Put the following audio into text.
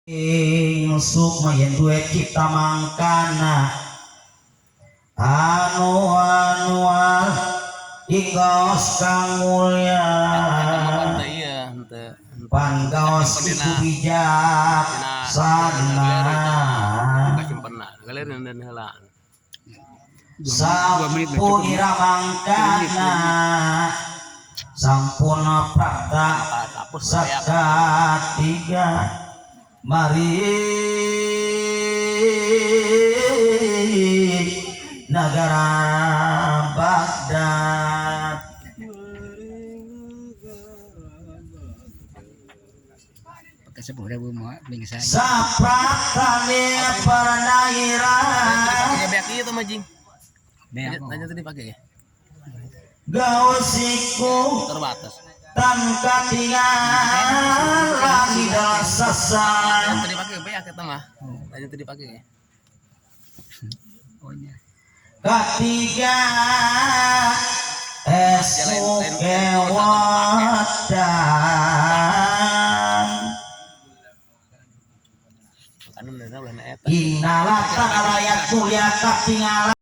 Ing sukma yen duwe cipta mangkana anu anuar ing gaos kang mulya Iya, henteu. Pan gaos iku bijaksana. Kasimpenna, galeri dan heula. 2 menit lah cukup. Sampun ira mangkana sampun prapta Hapus ya. Sakatiga mari negara Baghdad. Pagka 10,000 mo, bingsa. Sapraptane paranaira Pakai beak ieu tuh majing. Beak ko. Tanya tadi pakai ya. Gausiku Terbatas. Tan katingalan dalam sasa. Yang tadi pakai beak eta mah. Tanya tadi pakai ya. Oh nya. Ketiga esuk kewatan. Makana benerna ulah na eta. Inalata kalayat kuliah katingalan.